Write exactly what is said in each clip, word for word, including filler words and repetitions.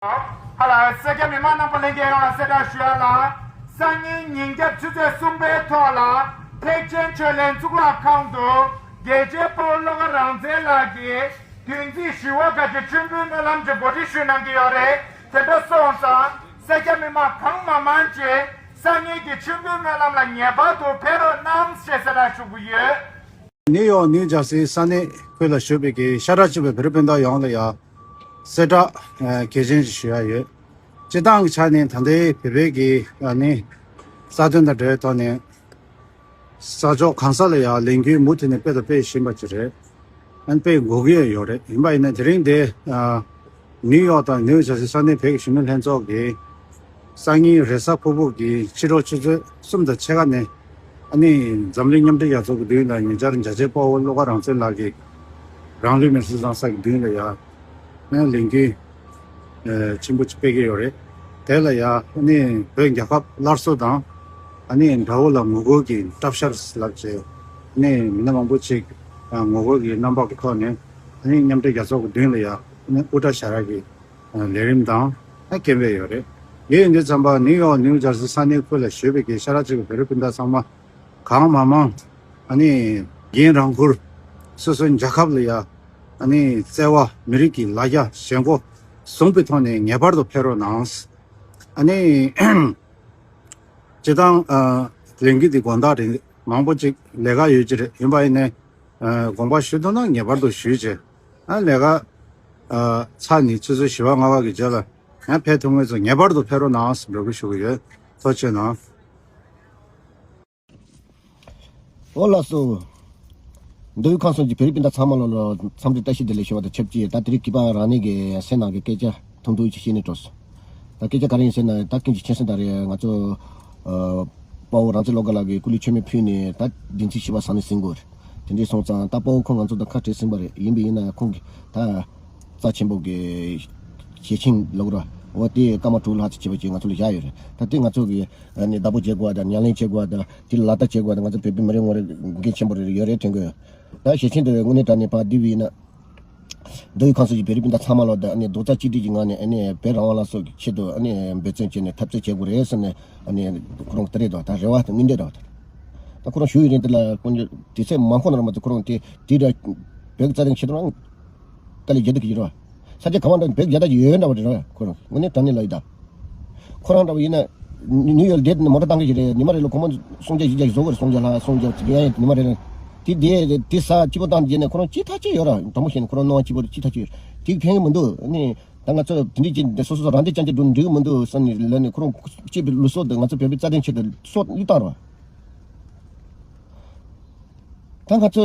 ཧ་ལ། སེར་སྐྱ་མི་མང་རྣམ་པ་ལྷན་རྒྱས་ཡོངས་ལ་གསལ་བསྒྲགས་ཞུ་ཡ་ལ། སང་ཉིན་ཉིན་རྒྱབ་ཆུ་ཚོད་གསུམ་པའི་ཐོག་ལ་ཐེག་ཆེན་ཆོས་གླིང་གཙུག་ལག་ཁང་དུ་རྒྱལ་གཅེས་དཔའ་བོ་བློ་དགའ་རང་བཙན་ལགས་ཀྱིས་བདུན་ཚིགས་བཞི་པ་ག་ཅིག་མཆོད་འབུལ་སྨོན་ལམ་གྱི་གོ་སྒྲིག་ཞུས་གནང་གི་ཡོད་རེད། དེ་འདྲ་སོང་ཙང་སེར་སྐྱ་མི་མང་གང་མང་མང་ཅིག་སང་ཉིན་གྱི་མཆོད་འབུལ་སྨོན་ལམ་ལ་ངེས་པར་དུ་ཕེབས་རོགས་གནང་ཞེས་གསལ་བསྒྲགས་ཞུ་གི་ཡོད། ནིའུ་ཡོག་ནིའུ་ཇར་སི་ས་གནས་ཁུལ་ལ་བཞུགས་པའི་གི་ཤ་ཁྲག་གཅིག་པའི་བོད་རིགས་སྤུན་ཟླ་ཡོངས་ལ་ཡང་གསལ་བསྒྲགས་ཨ་གལ་ཆེན་ཞིག་ཞུ་ཡ་ཡོད། སྤྱིར་བཏང་གི་ཆ་ནས་ད་ལྟའི་བོད་པའི་གི་ཨ་ནི་རྩ་དོན་དང་འབྲེལ་བའི་ཐོག་ནས་ས་ཕྱོགས་གང་ས་ལ་ཡང་ལས་འགུལ་མུ་མཐུད་ནས་སྤེལ་དང་སྤེལ་བཞིན་པ་ཅིག་རེད། ཨ་ནི་སྤེལ་དགོས་ཀྱི་ཡོད་རེད། ཡིན་པ་ཡིན་ན་དེ་རིང་འདི་ཨ་ནིའུ་ཡོག་དང་ནིའུ་ཇར་སི་ས་གནས་བོད་ཀྱི་གཞོན་ནུ་ལྷན་ཚོགས་ཀྱིས་སང་ཉིན་རེས་གཟའ་ཕུར་བུ་གི་ཕྱི་དྲོ་ཆུ་ཚོད་གསུམ་དང་ཕྱེད་ཀ་ནས་ཨ་ནི་འཛམ་གླིང་མཉམ་འབྲེལ་རྒྱལ་ཚོགས་ཀྱི་མདུན་ལ་ཉེ་ཆར་རྒྱལ་གཅེས་དཔའ་བོ་བློ་དགའ་རང་བཙན་ལགས་ཀྱིས་རང་ལུས་མེར་སྲེག་བཏང་ས་ཀྱི་མདུན་ལ་ཡ་ཨ་ནི་ལས་འགུལ་ཆེན་པོ་ཅིག་སྤེལ་གྱི་ཡོད་རེད། དེ་ལ་ཡ་ཨ་ནི་བོད་རྒྱལ་ཁབ་སླར་གསོ་དང་ཨ་ནི་དགྲ་བོ་ལ་ངོ་རྒོལ་གྱི་གྲབས་ཤར་ལབ་བྱས་ཨ་ནི་མི་སྣ་མང་པོ་ཅིག་ངོ་རྒོལ་གྱི་རྣམ་པ་གི་ཐོག་ནས་ཨ་ནི་མཉམ་འབྲེལ་རྒྱལ་ཚོགས་ཀྱི་མདུན་ལ་ཡ་ཨ་ནི་དབུ་སྐྲ་བཞར་ཡ་གི་ལས་རིམ་དང་ཨ་རྐྱེན་པས་ཡོད་རེད། དེ་ཡིན་དུས་ཙམ་པ་ནིའུ་ཡོག་ནིའུ་ཇར་སི་ས་གནས་ཁུལ་ལ་བཞུགས་པའི་གི་ཤ་ཁྲག་གཅིག་པའི་བོད་རིགས་སྤུན་ཟླ་ཚང་མ་གང་མང་མང་ཨ་ནི་རྒན་རང་བཀུར་སོ་སོའི་རྒྱལ་ཁབ་ལ་ཡ་ཨ་ནི་བརྩེ་བ་མི་རིགས་ཀྱི་ལ་རྒྱ་ཞེན་ཁོག་བཟུང་པའི་ཐོག་ནས་ངེས་པར་དུ་ཕེབས་རོགས་གནང་། ཨ་ནི་སྤྱིར་བཏང་ཨ་ལས་འགུལ་འདི་དགོང་དག་རིང་མང་པོ་ཅིག་ལས་ཀ་ཡོད་ཀྱི་རེད། ཡིན་པ་ཡིན་ནའི་ཨ་དགོངས་པ་ཞུ་ཐུབ་ན་ངེས་པར་དུ་ཞུས་བྱས་ཨ་ལས་ཀ་ཨ་ཚར་ནས་ཆུ་ཚོད་བཞི་པ་ལྔ་པ་གི་རྗེས་ལ་ཡང་ཕེབས་ཐུབ་མཁན་ཚོ་ངེས་པར་དུ་ཕེབས་རོགས་གནང་ཟེར་འབོད་སྐུལ་ཞུ་གི་ཡོད། ཐུགས་རྗེ་གནང་། ཨོ་ལགས་སོ། མདོ་དབུས་ཁམས་གསུམ་གྱི་བོད་རིགས་སྤུན་ཟླ་ཚང་མ་ལ་ལ་འཚམས་འདྲི་བཀྲ་ཤིས་བདེ་ལེགས་ཞུ་བ་དང་ཆབས་ཅིག་ད་དེ་རིང་གི་པ་རང་ཉིད་ཀྱི་སེམས་ནང་གི་སྐད་ཆ་ཐུང་ཐུང་ཅིག་བཤད་ནས་འགྲོ། ད་སྐད་ཆ་ག་རེ་ཡིན་ཟེར་ན་ད་ཀུན་གྱིས་མཁྱེན་གསལ་ལྟར་རེད། ང་ཚོ་ཨ་དཔའ་བོ་རང་བཙན་བློ་དགའ་ལགས་ཀྱིས་སྐུ་ལུས་མཆོད་མེ་ཕུལ་ནས་ད་བདུན་ཚིགས་བཞི་པ་ས་ནས་ཟིན་དགོས་རེད། དེ་འདྲས་སོང་ཙང་ད་དཔའ་བོ་ཁོང་ང་ཚོ་དང་ཁ་བྲལ་ཟིན་པ་རེད། ཡིན་པ་ཡིན་ན་ཁོང་གིས་ད་རྩ་ཆེན་པོ་གི་ཞལ་ཆེམས་ལབ་དགོས་ར། འོ་དེ་སྐར་མ་དྲུག་ལྷག་ཙམ་བྱས་པ་ཅིག་ང་ཚོ་ལ་བཞག་ཡོད་རེད། ད་དེ་ང་ཚོ་གི་ཨ་ནི་བདག་པོ་བྱེད་དགོས་པ་དང་ཉམས་ལེན་བྱེད་དགོས་པ་དང་དེ་ལ་ལག་བསྟར་བྱེད་དགོས་པ་དང་ང་ཚོ་བོད་པའི་མི་རེ་ངོ་རེ་འགན་ཆེན་པོ་རེ་ཡོད་རེད་དྲན་གི། ད་ཞལ་ཆེམས་དེ་དངོས་གནས་དྲང་གནས་ཕར་བསྡུས་པ་ཡིན་ན། མདོ་དབུས་ཁམས་གསུམ་གྱི་བོད་རིགས་སྤུན་ཟླ་ཚང་མ་ལ་ད་ཨ་ནི་རྡོག་རྩ་གཅིག་སྒྲིལ་གྱི་ངང་ནས་ཨ་ནི་བོད་རང་དབང་ལ་སོགས་ཀྱི་ཆེད་དུ་ཨ་ནི་འབད་བརྩོན་བྱས་ནས་འཐབ་རྩོད་བྱེད་དགོས་རེད་ཟེར་ནས་ཨ་ནི་ཁོ་རང་དེ་རེད་དོ། ད་རེ་བ་དང་སྨོན་འདུན་རེད་དོ། ད་ཁོ་རང་ཞུ་ཡི་རིང་དེ་ལ་ཁོང་ཚོ་དུས་ཚོད་མང་པོ་ནང་ལ་མ་གཏོགས་ཁོ་རང་དེ་དེ་འདྲ་བོད་ཀྱི་རྩ་དོན་ཆེད་དུ་རང་དཀའ་ལས་རྒྱག་སྡོད་ཀྱི་ཡོད་རེད་བ། ས་ཆ་གང་མང་འདྲ་བོད་རྒྱ་དར་ཡོད་འདྲ་བ་རེད་ར། ཁོ་རང་དངོས་གནས་དྲང་གནས་ལ་ཡིན་ད། ཁོ་རང་འདྲ་བ་ཡིན་ན་ནིའུ་ཡོག་བསྡད་དེ་མོ་ཊ་བཏང་གི་ཞིག་རེད། ཉི་མ་རེ་ལ་སྒོར་མོ་སུམ་བརྒྱ་བཞི་བརྒྱ་ཞིག་བཟོ་དགོས་རེད། སུམ་བརྒྱ་ལྷག་སུམ་བརྒྱ་ཙམ་ཡང་ཡང་ཉི་མ་རེ་ལ་དེ་དེ་དེ་ས་སྐྱིད་པོ་བཏང་རྗེས་ནས་ཁོ་རང་སྐྱིད་ཐག་ཆོད་ཡོད་ར། དྲང་པོ་བཤད་ན་ཁོ་རང་སྣང་བ་སྐྱིད་པོ་རེད། སྐྱིད་ཐག་ཆོད་ཡོད། དེ་ཕན་གི་མི་འདུག་ནི་ད་ང་ཚོ་དེ་འདྲའི་ཅིག་སོ་སོ་རང་བདེ་རྐྱང་རྐྱང་འགྲོ་འགྲིག་གི་མི་འདུག་བསམ་ནས་ལབ་ནས་ཁོ་རང་སྐྱིད་པའི་ལུས་སྲོག་དེ་ང་ཚོ་བོད་པའི་རྩ་དོན་ཆེད་དུ་སྲོག་བློས་བཏང་ར། ད་ང་ཚོ་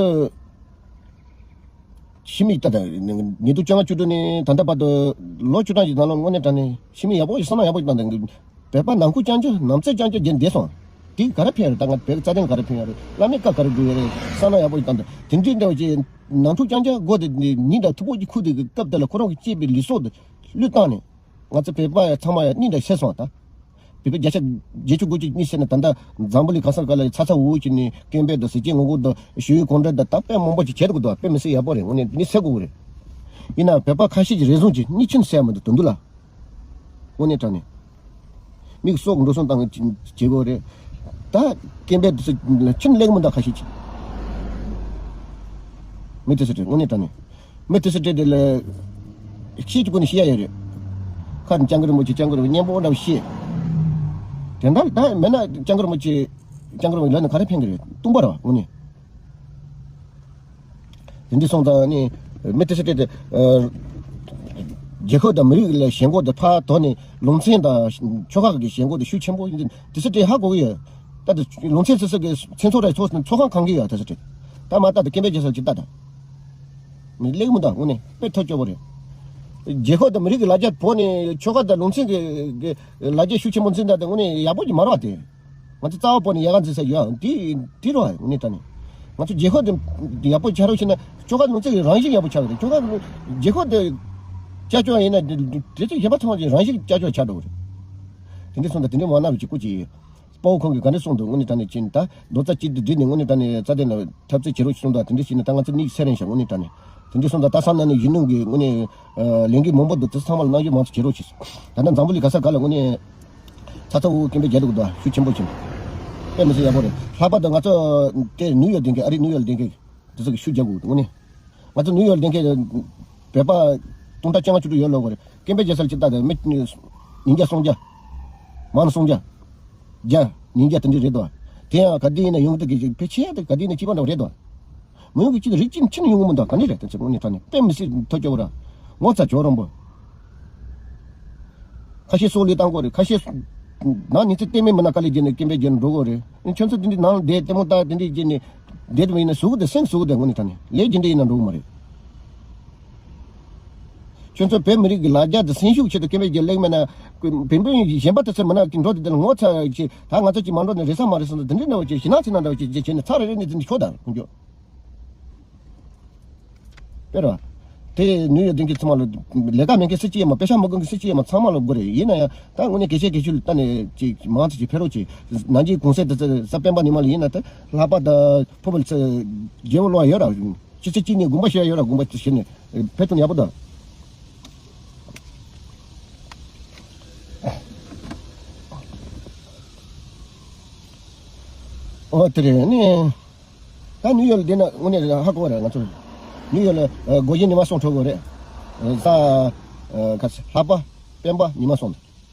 ཕྱི་མིག་ལྟ་དང་། ཉིས་སྟོང་བཅོ་ལྔ་བཅུ་དྲུག་ནས་ད་ལྟ་བར་དུ་ལོ་བཅུ་གྲངས་ཀྱི་ནང་ལ་དངོས་གནས་དྲང་གནས་ཕྱི་མིག་ཡག་པོ་ཞིག་བསམ་བློ་ཡག་པོ་ཞིག་བཏང་དང་། བོད་པ་ནང་ཁུལ་རྐྱང་རྐྱང་ནང་ཚན་རྐྱང་རྐྱང་བརྒྱབ་བསྡད་སོང་། དེ་ག་རེ་ཕན་ཡོད་རེད། ད་ང་བོད་ཀྱི་རྩ་དོན་ག་རེ་ཕན་ཡོད་རེད། བླ་མའི་བཀའ་ག་རེ་སྒྲུབ་ཡོད་རེད། བསམ་བློ་ཡག་པོ་ཞིག་བཏང་དང་། དེ་འདྲའི་འདྲ་བ་ཅིག་ནང་འཁྲུག་རྐྱང་རྐྱང་སྒོ་དེ་ཉིན་དང་ཐུག་པོ་ཅིག་ཁུག་དེ་སྐབས་དེ་ལ་ཁོ་རང་གི་གཅེས་པའི་ལུས་སྲོག་དེ་བློས་བཏང་ནས། ང་ཚོ་བོད་པ་ཡང་ཚང་མ་ཡང་སྙིང་དང་བསྲེས་སོང་ད། བོད་པ་བརྒྱ་ཆ་བརྒྱད་ཅུ་དགུ་ཅུ་གཉིད་སད་ནས་ད་ལྟ་འཛམ་བུ་གླིང་གང་ས་ག་ལ་ཚ་ཚ་འུར་འུར་བྱས་ནས་སྐད་འབོད་དང་ཟས་བཅད་ངོ་རྒོལ་དང་ཞི་བའི་གོམ་བགྲོད་དང་ད་དཔེ་མང་པོ་ཅིག་བྱས་འདུག་གདུག་དཔེ་མི་སྲིད་ཡག་པོ་རེད། དངོས་གནས་གཉིད་སད་དགོས་ཀྱི་རེད། ཡིན་ནའང་བོད་པ་ཁ་ཤས་ཀྱིས་རེ་ཟུང་ཅིག་གཉིད་ཆུང་སད་མི་འདུག་དོན་དུ་ལ། དངོས་གནས་དྲང་གནས། མིག་སྲོག་འགྲོ་སོང་བཏང་བྱེད་དགོས་རེད། ད་སྐད་འབོད་དེ་ཚོ་ཁྱོན་ལེགས་མི་འདུག་ཁ་ཤས་ཅིག་མི་དེ་ཚོ་དེ་དངོས་གནས་དྲང་གནས། མི་དེ་ཚོ་དེ་དེ་ལ་ཤེས་ཀྱི་སྒོ་ནས་ཤེས་ཡ་ཡོད་རེད། ཁ་ནས་སྐྱབས་མགོན་རིན་པོ་ཆེ་སྐྱབས་མགོན་རིན་པོ་ཆེ་སྙན་པོ་འདྲ་བོ་བཤད། དེ་འདྲ་ད་མེད་ན་སྐྱབས་མགོན་རིན་པོ་ཆེ་སྐྱབས་མགོན་རིན་པོ་ཆེ་ལབ་ནས་ག་རེ་ཕན་གི་རེད། སྟོང་པ་རེད་བ་དངོས་གནས། དེ་འདྲ་སོང་ཙང་ནི་མི་དེ་ཚོ་དེ་དེ་རྒྱལ་ཁབ་དང་མི་རིགས་ལ་ཞེན་ཁོག་དེ་ཕར་དོར་ནས་ལུང་ཚན་དང་ཆོལ་ཁ་གི་ཞེན་ཁོག་དེ་ཤུགས་ཆེན་པོ་ཡིན་དུས་དེ་ཚོ་དེ་ཧ་གོ་གི་ཡོད། ད་དེ་ལུང་ཚན་སོ་སོ་གི་མཚན་ཚོགས་རེ་ཚོགས་ནས་ཚོགས་ཁང་གང་གི་ཡོད་དེ་ཚོ་དེ། ད་མ་ལྟ་དེ་སྐད་འབོད་བྱེད་ས་ཅིག་ལྟ་དང་། མི་ལེགས་མི་འདུག་དངོས་གནས་དཔེ་ཐབས་སྐྱོ་པོ་རེད། རྒྱལ་ཁབ་དང་མི་རིགས་ཀྱི་ལ་རྒྱ་བོར་ནས་ཆོལ་ཁ་དང་ལུང་ཚན་གྱི་གི་ལ་རྒྱ་ཤུགས་ཆེན་པོ་འཛིན་སྟངས་དེ་དངོས་གནས་ཡག་པོ་ཅིག་མ་རེད་བ་དེ། ང་ཚོ་རྩ་བ་བོར་ནས་ཡལ་ག་འཛིན་ས་ཡོད་དེ་དེ་རེད་བ་དངོས་གནས་དྲང་གནས། ང་ཚོ་རྒྱལ་ཁབ་དེ་ཡག་པོ་ཆགས་རོགས་བྱས་ན་ཆོལ་ཁ་ལུང་ཚན་གྱི་རང་བཞིན་ཡག་པོ་ཆགས་ཀྱི་རེད། ཆོལ་ཁ་རྒྱལ་ཁབ་དེ་ཅག་ཅོག་ཡིན་ན་དེ་ཚོ་གཞན་པ་ཚང་མ་གྱི་རང་བཞིན་ཅག་ཅོག་ཆགས་འགྲོ་གི་རེད། དེ་འདྲ་སོང་ཙང་དེ་འདྲ་མ་གནང་རོགས་གྱིས་སྐུ་མཁྱེན། དཔའ་བོ་ཁོང་གིས་ག་འདྲ་གསུངས་འདུག་དངོས་གནས་དྲང་གནས་ཅིག་ད་རྡོག་རྩ་གཅིག་ཏུ་བསྒྲིལ་ནས་དངོས་གནས་དྲང་གནས་རྩ་དོན་ལ་འཐབ་རྩོད་བྱེད་རོགས་གསུངས་དང་དེ་འདྲ་བྱས་ནས་ད་ང་ཚོ་གཉིད་སད་རན་ཤག་དངོས་གནས་དྲང་གནས། དེ་འདྲ་སོང་ཙང་ད་ས་ན་ནས་གཞོན་ནུ་གི་དངོས་གནས་ལས་འགན་མང་པོ་འདུག་དེ་ཚང་མ་ལ་རྣམ་འགྱུར་མང་ཙམ་བྱེད་རོགས་བྱེད། ད་ལྟ་འཛམ་བུ་གླིང་ག་ས་ག་ལ་དངོས་གནས་ཚ་ཚ་འུར་འུར་སྐད་འབོད་རྒྱག་འདུག་གི་འདུག་ཤུགས་ཆེན་པོ་བྱས། དཔེ་མི་སྲིད་ཡག་པོ་རེད། ལྷག་པར་དུ་ང་ཚོ་དེ་ནིའུ་ཡོག་བསྡད་མཁན་ཨ་རི་ནིའུ་ཡོག་བསྡད་མཁན་དེ་ཚོ་གི་ཤུགས་རྒྱག་དགོས་འདུག་དངོས་གནས། ང་ཚོ་ནིའུ་ཡོག་བསྡད་མཁན་བོད་པ་སྟོང་ཕྲག་བཅོ་ལྔ་བཅུ་དྲུག་ཡོད་ལབ་དགོས་རེད། སྐད་འབོད་རྒྱག་ས་ལ་ཅིག་ལྟ་དང་མི་ཉིས་བརྒྱ་སུམ་བརྒྱ། མང་ན་སུམ་བརྒྱ། བརྒྱ། ཉིས་བརྒྱ་དེ་འདྲ་རེད་དོ། དེ་ཡང་ག་དུས་ཡིན་ན་ཡོང་གི་འདུག་གི་ཕལ་ཆེར་དེ་ག་དུས་ཡིན་ན་སྐྱིད་པ་འདྲ་བོ་རེད་དོ། མི་ཡོང་གི་ཅི་རིགས་གཅིག་ཕྱིན་ཡོང་གི་མི་འདུག་ག་ནི་རེད་དེ་ཚོ་དངོས་གནས་དྲང་གནས་དཔེ་མི་སྲིད་ཐོ་སྐྱོ་བོ་ར། ངོ་ཚ་ཇོ་རོང་པོ། ཁ་ཤས་སྲོག་བློས་བཏང་དགོས་རེད། ཁ་ཤས་ནང་ཉིན་ཚེ་ལྟད་མོ་མིན་ན་དཀའ་ལས་བརྒྱབ་ནས་སྐད་འབོད་རྒྱག་ནས་འགྲོ་དགོས་རེད། ཁྱོད་ཚོ་དེ་འདྲའི་ནང་བསྡད་ལྟད་མོ་ལྟ་དེ་འདྲའི་བརྒྱབ་ནས་བསྡད་དུ་མ་ཡིན་ན་ཟུག་གི་འདུག་སེམས་ཟུག་གི་འདུག་དངོས་གནས་དྲང་གནས་ལས་ཇི་འདྲ་ཡིན་ན་འགྲོ་གི་མ་རེད། ཁྱོད་ཚོ་བོད་མི་རིགས་ཀྱི་ལ་རྒྱ་དང་སེམས་ཤུགས་ཆེད་དུ་སྐད་འབོད་རྒྱག་ལེགས་མེད་ན། བོད་པ་གཞན་པ་དེ་ཚོ་མིན་ན་འགྲོ་དེ་དེ་ལ་ངོ་ཚ་ཅིག་ད་ང་ཚོ་ཅིག་མ་འགྲོ་ན་རེད་ས་མ་རེད་སོང་ཙང་དེ་འདྲའི་འདྲ་བོ་ཅིག་ཞེད་སྣང་ཚ་ན་འདྲ་བོ་ཅིག་ཅིག་བྱས་ནས་ཚར་རེ་རེ་ནས་དེ་འདྲ་ཤོད་དང་ཁོང་ཚོ། དཔེར་བ། དེ་ནིའུ་ཡོག་བསྡད་མཁན་ཚང་མ་ལ་ལས་ཀ་མེད་མཁན་སུ་གཅིག་ཡོད་མ། པེ་ཤག་མ་དགོས་མཁན་སུ་གཅིག་ཡོད་མ། ཚང་མ་ལ་དགོས་རེད། ཡིན་ན་ཡང་ད་དངོས་གནས་གལ་ཆེ་གལ་ཆེ་ལ་ལྟ་ནས་ཅིག་མང་ཙམ་ཅིག་ཕེབས་རོགས་གྱིས། ནང་ཆེན་གུང་སེང་དེ་ཚོ་གཟའ་སྤེན་པ་ཉི་མ་ལ་ཡིན་ན་ད་ལྷག་པར་དུ་ཕུར་བུ་ཚོ་རྒྱལ་པོ་ལོ་ཡོད་ར། ཕྱི་ཚེས་གཅིག་ཉིན་དགོངས་པ་ཞུ་ཡ་ཡོད་ར། དགོངས་པ་ཞུས་ནས་ཕེབས་ཐུབ་ན་ཡག་པོ་འདུག་ཨོ་དེ་རེད་ནི། ད་ནིའུ་ཡོག་ལ་བསྡད་ན་དངོས་གནས་ཧ་གོ་བ་རེད་ང་ཚོ། ནིའུ་ཡོག་ལ་ཨ་སྒོར་གཞས་ཉི་མ་གསུམ་འཁྲབ་དགོས་རེད། ཨ་གཟའ་ཨ་ག་ལྷག་པ་སྤེན་པ་ཉི་མ་གསུམ།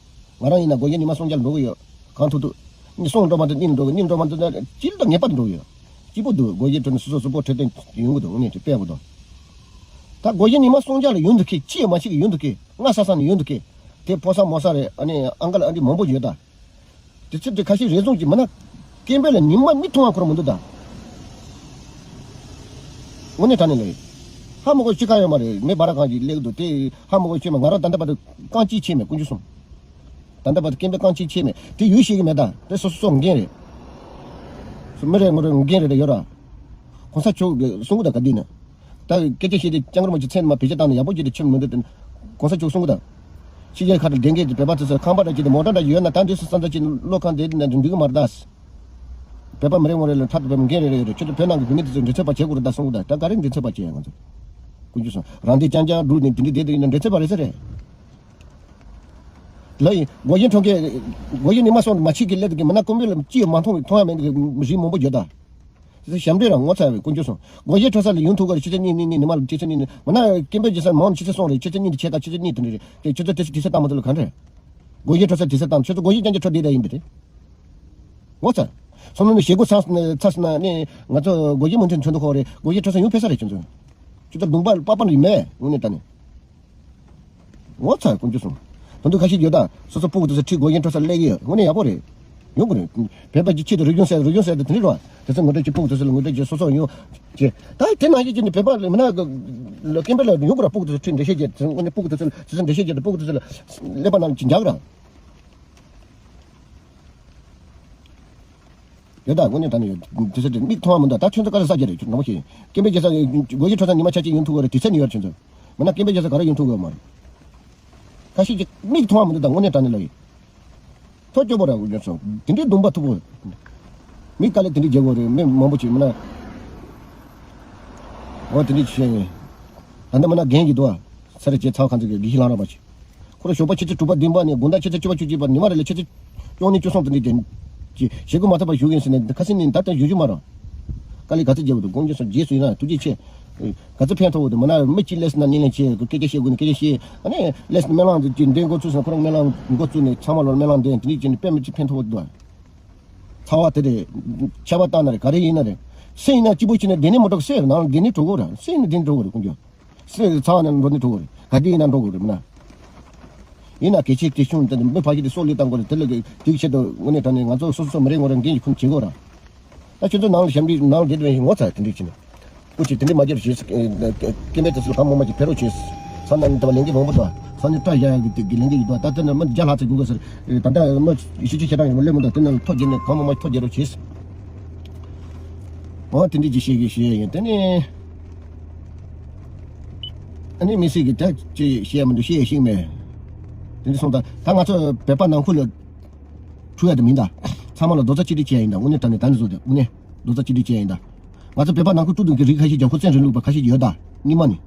ང་རང་ཡིན་ན་སྒོར་གཞས་ཉི་མ་གསུམ་བརྒྱ་ལ་འགྲོ་གི་ཡོད། གང་ཐུབ་ཐུབ། ནི་གསུམ་འགྲོ་མ་ཐུབ་གཉིས་ལ་འགྲོ་གི། གཉིས་འགྲོ་མ་ཐུབ་ན་གཅིག་ལ་ངེས་པར་དུ་འགྲོ་གི་ཡོད། སྐྱིད་པོ་འདུག་སྒོར་གཞས་འཁྲབ་ནས་སོ་སོ་སོ་པོ་འཁྲབ་སྟོན་ཡོང་གི་འདུག་དངོས་གནས་དཔེ་ཡག་པོ་འདུག་ད་སྒོར་གཞས་ཉི་མ་གསུམ་བརྒྱ་ལ་ཡོང་འདུག་གི་ཅི་ཡང་མ་ཤེས་གི་ཡོང་འདུག་གི་དངངས་ས་ས་ནས་ཡོང་འདུག་གི་དེ་ཕོ་གསར་མོ་གསར་རེད། ཨ་ནི་ཨང་ཀལ་ཨན་ཊི་མང་པོ་ཡོད་ད། དེ་ཚོ་དེ་ཁ་ཤས་རེ་ཟུང་གིས་མིན་ན་སྐད་འབོད་ལ་ཉི་མ་མིག་མཐོང་བ་ཁོ་རང་མི་འདུག་ད། དངོས་གནས་དྲང་གནས་ལས། ཧ་མ་གོ་ཅི་གང་ཡོད་མ་རེད། མི་བར་གང་གིས་སླེབས་འདུག་དེ་ཧ་མ་གོ་ཆེ་མ། ང་རང་ད་ལྟ་བར་དུ་རྐང་གཅིག་ཆད་མེད་དཀོན་མཆོག་གསུམ། ད་ལྟ་བར་དུ་སྐད་འབོད་རྐང་གཅིག་ཆད་མེད། དེ་ཡུལ་ཤེས་ཀྱི་མེད་ད། དེ་སོ་སོ་སོ་འགན་རེད། སོ་མི་རེ་ངོ་རེ་འགན་རེ་རེ་ཡོད་ར། གོང་ས་མཆོག་གིས་གསུང་གི་ད་ག་དུས་ན། ད་སྐད་ཆ་བཤད་དེ་སྐྱབས་མགོན་རིན་པོ་ཆེ་མཚན་མ་བེད་སྤྱོད་བཏང་ནས་ཡག་པོ་བྱས་ཏེ་ཁྱོན་མི་འདུག་དེ་གོང་ས་མཆོག་གསུང་གི་ད། ཕྱི་རྒྱལ་ཁག་ཏུ་བསྡད་མཁན་གྱི་བོད་པ་དེ་ཚོ་ཁང་པ་འདྲ་ཅིག་དང་མོ་ཊ་འདྲ་ཅིག་ཡོད་ན་ད་འདི་སུ་ས་མཚམས་ཅིག་ནས་བློ་ཁ་འདི་ནས་འགྲིག་གི་མ་རེད་ད། བོད་པ་མི་རེ་ངོ་རེ་ལ་འཕྲལ་དུ་བོད་མི་འགན་རེ་རེ་ཡོད་རེད། ཁྱོད་ཚོ་བོད་ནང་གི་བོད་མི་དེ་ཚོ་མགྲིན་ཚབ་པ་བྱེད་དགོས་རེད་ད་གསུང་གི་ད། ད་ག་རེ་མགྲིན་ཚབ་པ་བྱེད་ཡ་ང་ཚོ། དཀོན་མཆོག་གསུམ། རང་སྡེ་རྐྱང་རྐྱང་བསྒྲུགས་ནས་དེ་འདྲ་བསྡད་དེ་ཡིན་ན་མགྲིན་ཚབ་པ་རེད་ས་རེད། ལ་ཡིན་སྒོར་གཞས་འཁྲབ་མཁན། སྒོར་གཞས་ཉི་མ་གསུམ་མ་ཕྱེད་ཀྱི་སླེབས་དུས་མིན་ན་ཀུན་སྤྱོད་ལ་ཅི་ཡང་མ་མཐོང་མཐོང་ཡ་མེད་གི་རིགས་མང་པོ་ཡོད་ད། དེ་ཚོ་ཞབས་འདྲེན་རང་ངོ་ཚ་བའི་དཀོན་མཆོག་གསུམ། སྒོར་གཞས་འཁྲབ་ས་ལ་ཡོང་ཐུབ་ག་རེད། ཕྱི་ཚེས་གཉིས་གཉིས་གཉིས་ཉི་མ་ལ་ཕྱི་ཚེས་གཉིས་གཉིས་མིན་ན་སྐད་འབོད་བྱེད་ས་མང་ཕྱི་ཚེས་གསུམ་རེད། ཕྱི་ཚེས་གཉིས་དེ་ཕྱེད་ཀ་ཕྱི་ཚེས་གཉིས་དེ་འདྲ་རེད་དེ། ཁྱོད་ཚོ་དེ་ཚོ་དུས་ཚོད་བཏང་མ་ཐུབ་ལ་ག་འདྲ། སྒོར་གཞས་འཁྲབ་ས་དུས་ཚོད་བཏང་། ཁྱོད་ཚོ་སྒོར་གཞས་རྐྱང་རྐྱང་འཁྲབ་བསྡད་ད་ཡིན་པ་རེད། ངོ་ཚ། སོང་ནས་ཞེ་སྒོ་ཚ་ཚ་སོང་ན་ནི་ང་ཚོ་སྒོར་གཞས་མུ་མཐུད་འཁྲབ་འདུག་ཁོ་རེད། སྒོར་གཞས་འཁྲབ་ས་ཡོང་ཕེབས་ས་རེད་ཁྱོད་ཚོ། ཁྱོད་ཚོ་གདོང་པ་པགས་པ་རིགས་མེད་དངོས་གནས་དྲང་གནས། ངོ་ཚ་དཀོན་མཆོག་གསུམ། ད་དུང་ཁ་ཤས་ཡོད་ད། སོ་སོ་སྤུ་གུ་དེ་ཚོ་ཁྲིད་སྒོར་གཞས་འཁྲབ་ས་སླེབས་ཀྱི་ཡོད། དངོས་གནས་ཡག་པོ་རེད། ཡོང་གི་རེད། བོད་པ་གི་ཆེད་དུ་རིག་གཞུང་ཟེར་རིག་གཞུང་ཟེར་དེ་དེ་རེད་བ། དེ་ཚོ་ངོ་སྤྲོད་ཀྱི་སྤུ་གུ་དེ་ཚོ་ལ་ངོ་སྤྲོད་ཀྱི་སོ་སོ་ཡོང་། ཅེས། ད་དེ་ནང་བཞིན་བྱས་ནས་བོད་པ་ལ་མིན་ན་ལ་སྐད་འབོད་ལ་ཡོང་གི་ར། སྤུ་གུ་དེ་ཚོ་ཁྲིད་འགྲེལ་བཤད་བྱེད་དེ་ཚོ་ངོ་ནས་སྤུ་གུ་དེ་ཚོ་ལ་དེ་ཚོ་འགྲེལ་བཤད་བྱེད་དེ་སྤུ་གུ་དེ་ཚོ་ལ་ཀླད་པ་ནང་ཅིག་འཇགས་ར། ཡོད་ད་དངོས་གནས་དྲང་གནས་ཡོད། དེ་ཚོ་དེ་མིག་མཐོང་བ་མི་འདུག་ད་ཁྱོད་ཚོ་ག་རེ་ས་རྒྱ་རེད་ཁྱོད་ནོར་བ་ཞིག་སྐད་འབོད་བྱེད་ས་སྒོར་གཞས་འཁྲབ་ས་ཉི་མ་ཆ་གཅིག་ཡོང་ཐུབ་གི་རེད། དུས་ཚོད་ནི་ཡོད་རེད་ཁྱོད་ཚོ། མིན་ན་སྐད་འབོད་བྱེད་ས་ག་རེ་ཡོང་ཐུབ་གི་ཡོད་མ་རེད། ཁ་ཤས་ཀྱིས་མིག་མཐོང་བ་མི་འདུག་ད་དངོས་གནས་དྲང་གནས་ལ་ཡིན། ཐོ་སྐྱོ་པོ་ར་དགོས་ཀྱང་སོང་། དེ་འདྲའི་གདོང་པ་མཐུག་པོ། མི་དཀའ་ལས་དེ་འདྲའི་རྒྱག་དགོས་རེད། མི་མང་པོ་ཅིག་མིན་ན། འོ་དེ་འདྲའི་ཅིག་བཤད་ཡིན། ད་ལྟ་མིན་ན་རྒན་གྱི་འདུག་ཨ། ས་རེ་བྱས་ཚ་བ་གང་ཚ་གི་དགེ་བཤེས་ལྷ་རམས་པ་ཅིག་ཁོ་རང་ཞོགས་པ་ཆུ་ཚོད་དྲུག་པ་བདུན་པ་ནས་དགོང་དག་ཆུ་ཚོད་བཅུ་པ་བཅུ་གཅིག་པ་ཉི་མ་རེ་ལ་ཆུ་ཚོད་བཅུ་གཉིས་བཅུ་གསུམ་དེ་འདྲའི་དེ་ཅིག་བྱེད་སྒོ་མ་ཐོབ་པར་བཞུགས་ཡིན་ཟེར་ནས་ཁ་སང་ནས་ད་ལྟ་བཞུགས་རྒྱུ་མ་རེད། དཀའ་ལས་ག་ཚོད་རྒྱབ་འདུག་དཀོན་མཆོག་གསུམ་རྗེས་སུ་ཡི་རང་ཐུགས་རྗེ་ཆེ། ག་ཚོད་ཕན་ཐོགས་འདུག་མིན་ན་མི་གཅིག་སླེབས་སོང་ན་སྙིང་ལན་ཆེ་སྐད་ཆ་བཤད་དགོས་ན་སྐད་ཆ་བཤད། ཨ་ནི་སླེབས་སོང་སྨོན་ལམ་ཅིག་འདོན་འགོ་ཚུགས་སོང་ཁོ་རང་སྨོན་ལམ་འགོ་བཙུགས་ནས་ཚང་མ་ལོར་སྨོན་ལམ་འདོན་དེ་འདྲ་བྱས་ནས་དཔེ་མི་གཅིག་ཕན་ཐོགས་འདུག་ཚ་བ་དེ་རེད། ཆར་པ་བཏང་ན་རེད་ག་རེ་ཡིན་ན་རེད། སེམས་ཡིན་ན་སྐྱིད་པོ་བྱས་ནས་བསྡད་ནས་མི་འགྲོ་གི་སེམས་ནང་ལ་བསྡད་ནས་འགྲོ་དགོས་རེད། སེམས་ནས་བསྡད་ནས་འགྲོ་དགོས་རེད་དཀོན་མཆོག་སེམས་ཚ་བ་ནང་འགྲོ་ནས་འགྲོ་དགོས་རེད། ག་དུས་ཡིན་ན་འགྲོ་དགོས་རེད་མིན་ན། ཡིན་ན་གལ་ཆེ་གལ་ཆུང་དེ་མི་ཕལ་ཆེར་དེ་སྲོག་བློས་བཏང་དགོས་རེད། དེ་ལ་གི་དེའི་ཆེད་དུ་དངོས་གནས་དྲང་གནས་ང་ཚོ་སོ་སོ་སོ་མི་རེ་ངོ་རེ་འགན་གྱི་ཁུར་བྱེད་དགོས་ར། ད་ཁྱོད་ཚོ་ནང་ལ་ཞབས་འདྲེན་ནང་ལ་བསྡད་པའི་ངོ་ཚ་དེ་འདྲས་བྱས་ནས། སྐུ་མཁྱེན་དེ་འདྲས་མ་བརྒྱབ་ཞེས་སྐད་འབོད་དེ་ཚོ་ལ་གང་མང་མང་ཅིག་ཕེབས་རོགས་བྱས། ས་ནང་ནས་ད་བར་ལས་འགན་མང་པོ་དང་ས་ནས་སྐྲ་བཞར་ཡག་གི་དེ་གི་ལས་འགན་ཡོད་དོ། ད་ལྟ་ན་མི་བརྒྱ་ལྷག་ཙམ་དགོས་དགོས་ཟེར། ད་ལྟ་མི་བཞི་བཅུ་ཞེ་གྲངས་ཡོད་པ་སླེབས་མི་འདུག་དེ་ནང་ལ་ཐོ་བརྒྱབ་ནས་གང་མང་མང་ཐོ་བརྒྱབ་རོགས་བྱས། འོ་དེ་འདྲས་ཅིག་བཤད་གི་བཤད་ཡིན་དེ་ནས། ཨ་ནི་མི་སྲིད་གི་ད་ཅི་བཤད་མི་འདུག་བཤད་ཤེས་མེད། དེ་འདྲས་སོང་ད་ད་ང་ཚོ་བོད་པ་ནང་ཁུལ་ལ། འཁྲུག་ཡ་དེ་མིན་ད། ཚང་མ་ལ་རྡོག་རྩ་གཅིག་སྒྲིལ་བྱས་ཡིན་ད་དངོས་གནས་དྲང་གནས་ད་ནི་བཟོ་དེ་དངོས་གནས་རྡོག་རྩ་གཅིག་སྒྲིལ་བྱས་ཡིན་ད། ང་ཚོ་བོད་པ་ནང་ཁུལ་དཀྲུག་དུས་ཀྱི་རིགས་ཁ་ཤས་རྒྱབ་ཁུངས་བཙན་རིང་ལུགས་པ་ཁ་ཤས་ཡོད་ད། སྔོན་མ་ནས།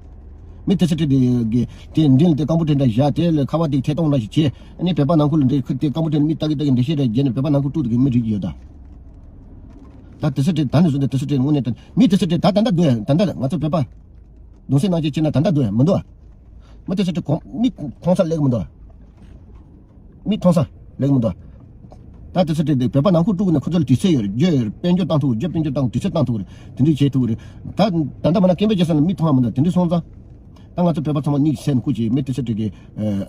མི་དེ་ཚོ་དེ་དེ་གི་དེ་མདུན་ལ་དེ་སྐམ་པོ་དེ་འདྲ་བཞག་དེ་ལ་ཁ་བ་དེ་ཐད་གཏོང་འདྲ་ཞིག་བྱས། ཨ་ནི་བོད་པ་ནང་ཁུལ་ལ་འདྲེ་ཁུ་དེ་སྐམ་པོ་དེ་མི་ལྟ་གི་ལྟ་གི་འདྲེ་ཤེས་རེ་བརྒྱབ་ནས་བོད་པ་ནང་ཁུལ་དཀྲུག་དེ་གི་མི་རིགས་ཡོད་ད། ད་དེ་ཚོ་དེ་དེ་ཚོ་དེ་དངོས་གནས་དེ་མི་དེ་ཚོ་དེ་ད་ད་ལྟ་སྡོད་ད་ལྟ་ང་ཚོ་བོད་པ་གདུང་སེམས་ནང་བཞིན་བྱས་ན་ད་ལྟ་སྡོད་མི་འདུག་མི་དེ་ཚོ་དེ་གོང་མི་མཐོང་ས་ལེགས་མི་འདུག་མི་མཐོང་ས་ལེགས་མི་འདུག་ད་དེ་ཚོ་དེ་དེ་བོད་པ་ནང་ཁུལ་དཀྲུག་ནས་ཁོ་ཚོ་ལ་དུས་ཚོད་ཡོད་རེད། རྒྱུ་ཡོད་རེད། དཔལ་འབྱོར་བཏང་ཐུབ་རེད། རྒྱུ་དཔལ་འབྱོར་བཏང་དུས་ཚོད་བཏང་ཐུབ་རེད། དེ་འདྲ་བྱེད་ཐུབ་རེད། ད་ད་ལྟ་མ་ན་སྐད་འབོད་བྱེད་ས་ལ་མི་མཐོང་བ་མི་འདུག་དེ་འདྲ་སོང་ཙང་། ད་ང་ཚོ་བོད་པ་ཚང་མ་གཉིད་སད་ནས་སྐུ་མཁྱེན། མི་དེ་ཚོ་དེ་གི་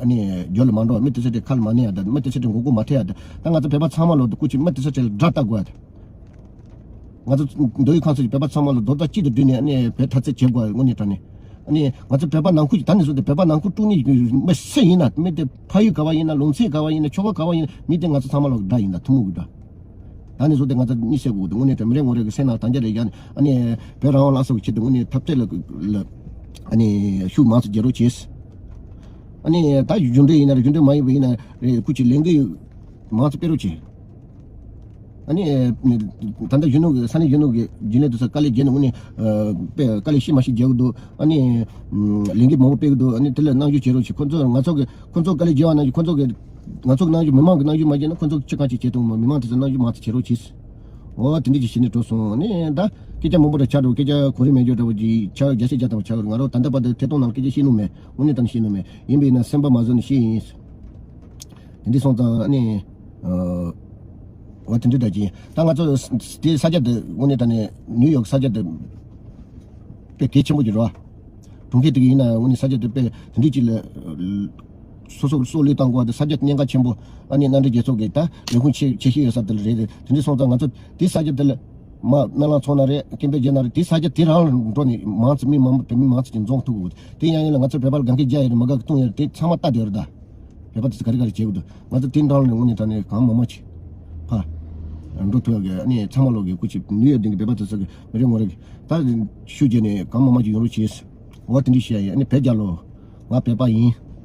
ཨ་ནི་རྒྱུ་ལ་མ་འགྲོ། མི་དེ་ཚོ་དེ་ཁ་ལ་མ་ཉན་ཡ་ད། མི་དེ་ཚོ་དེ་མགོ་སྐོར་མ་ཐེབས་ཡ་ད། ད་ང་ཚོ་བོད་པ་ཚང་མ་ལོ་སྐུ་མཁྱེན། མི་དེ་ཚོ་དེ་ལ་དགྲ་ལྟ་དགོས་ཡ་ད། ང་ཚོ་མདོ་དབུས་ཁམས་གསུམ་གྱི་བོད་པ་ཚང་མ་ལ་རྡོག་རྩ་གཅིག་ཏུ་བསྒྲིལ་ནས་ཨ་ནི་བོད་འཐབ་རྩོད་བྱེད་དགོས། དངོས་གནས་དྲང་གནས་ཨ་ནི་ང་ཚོ་བོད་པ་ནང་ཁུལ་གྱི་ད་ནས་བཟུང་སྟེ་བོད་པ་ནང་ཁུལ་དཀྲུག་ནི་མི་སུ་ཡིན་ན། མི་དེ་ཕ་ཡུལ་ག་བ་ཡིན་ན། ལུང་ཚན་ག་བ་ཡིན་ན། ཆོལ་ཁ་ག་བ་ཡིན་ན། མི་དེ་ང་ཚོ་ཚང་མ་ལ་དགྲ་ཡིན་ད། ཐུན་མོང་གི་དགྲ། ད་ནས་བཟུང་སྟེ་ང་ཚོ་གཉིད་སད་དགོས་འདུག་དངོས་གནས་དྲང་མི་རེ་ངོ་རེ་གི་སེམས་ནང་དང་རྒྱ་རེ་བཞག་ནས་ཨ་ནི་བོད་རང་དབང་ལ་སོགས་ཀྱི་ཆེད་དུ་དངོས་གནས་འཐབ་རྩོད་ལ་ལ་ཨ་ནི་ཤུགས་མང་ཙམ་རྒྱག་རོགས་བྱེད། ཨ་ནི་ད་གཞུང་འབྲེལ་ཡིན་ན་རེད། གཞུང་འབྲེལ་མ་ཡིན་པ་ཡིན་ན་རེད། སྐུ་མཁྱེན་ལས་འགུལ་མང་ཙམ་སྤེལ་རོགས་བྱེད། ཨ་ནི། ད་ལྟ་གཞོན་ནུ་གི་ས་གནས་གཞོན་ནུ་གི་རྒྱུན་ལས་དེ་ཚོ་དཀའ་ལས་བརྒྱབ་ནས་དངོས་གནས་དཔེ་དཀའ་ལས་ཤི་མ་ཤི་རྒྱག་གི་འདུག་ཨ་ནི། ལས་འགུལ་མང་པོ་སྤེལ་གི་འདུག་ཨ་ནི་དེ་ལ་རྣམ་འགྱུར་བྱེད་རོགས་བྱེད། ཁོ་ཚོ་ང་ཚོ་གི་ཁོ་ཚོ་དཀའ་ལས་བརྒྱབ་པ་ནང་བཞིན་ཁོ་ཚོ་གི་ང་ཚོ་གི་རྣམ་འགྱུར་མི་མང་གི་རྣམ་འགྱུར་མ་བྱས་ན་ཁོ་ཚོ་ཅི་གང་ཅིག་བྱེད་ཐུབ་མ། མི་མང་དེ་ཚོ་རྣམ་འགྱུར་མང་ཙམ་བྱེད་རོགས་བྱེད། འོ་དེ་འདྲ་ཅིག་བྱས་ནས་འགྲོ་སོང་། ཨ་ནི་ད་སྐད་ཆ་མང་པོ་འདྲ་ཆགས་འགྲོ། སྐད་ཆ་གོ་རིམ་མེད་འཇོག་འདྲ་བོ་ཅིག་ཆགས། བརྒྱ་ཆ་བརྒྱ་ཐམ་པ་ཆགས་ཀྱི་རེད། ང་རང་ད་ལྟ་བར་དུ་ཐད་གཏོང་ནང་ལ་སྐད་ཆ་བཤད་མྱོང་མེད། དངོས་གནས་དྲང་གནས་བཤད་མྱོང་མེད། ཡིན་པས་ན་སེམས་པ་མ་བཟོད་ནས་བཤད་ཡིན། དེ་འདྲ་སོང་ཙང་ཨ་ནི། འོ་དེ་འདྲ་འདྲ་ཅིག་ཡིན། ད་ང་ཚོ་དེ་ས་ཆ་དེ་དངོས་གནས་དྲང་གནས་ནིའུ་ཡོག་ས་ཆ་དེ་དཔེ་གལ་ཆེན་པོ་ཅིག་རེད་བ། གྲོང་ཁྱེར་དེ་གི་ཡིན་ན་དངོས་གནས་ས་ཆ་དེ་དཔེ་དེ་འདྲ་ཅིག་ལ་སོ་སོ་སྲོག་བློས་བཏང་དགོས་པ་དེ། ས་ཆ་གནད་འགག་ཆེན་པོ། ཨ་ནི་མནའ་འབྲེལ་རྒྱལ་ཚོགས་ཀྱི་ད་ལས་ཁུངས་ཆེ་ཆེ་ཤོས་ཡོད་ས་དེ་ལ་རེད། དེ་འདྲ་སོང་ཙང་ང་ཚོ་དེ་ས་ཆ་དེ་ལ་མ་སྨན་བླ་ཚོགས་ན་རེད། སྐད་འབོད་བྱས་ན་རེད། དེ་ས་ཆ་དེ་རང་ལ་འགྲོ་ནས་མང་ཙམ་མི་མང་པོ་བོད་མི་མང་ཙམ་ཅིག་འཛོམས་ཐུབ་དགོས། དེ་ཡང་ཡིན་ལ་ང་ཚོ་བོད་པ་ལ་གན་རྒྱ་རྒྱག་ཡ་རེད། མ་དགའ་གི་གཏོང་ཡ་རེད། དེ་ཚང་མ་ལྟ་བསྡད་ཡོད་རེད་ད། བོད་པ་དེ་ཚོ་ག་རེ་ག་རེ་བྱེད་དགོས་འདུག་ང་ཚོ་དེ་འདྲ་ལ་དངོས་གནས་དྲང་གནས་གང་མང་མང་ཅིག་ཕར་འགྲོ་ཐུབ་ཡ་གི་ཨ་ནི་ཚང་མ་ལོག་གི་སྐུ་མཁྱེན་ནིའུ་ཡོག་སྡིངས་ཀྱི་བོད་པ་དེ་ཚོ་གི་མི་རེ་ངོ་རེ་གི་ད་ཤུགས་རྒྱབ་ནས་གང་མང་མང་ཅིག་ཡོང་རོགས་བྱེད། འོ་དེ་འདྲ་བཤད་ཡ་ཡིན། ཨ་ནི་བོད་རྒྱལ་ལོ། ང་བོད་པ་ཡིན།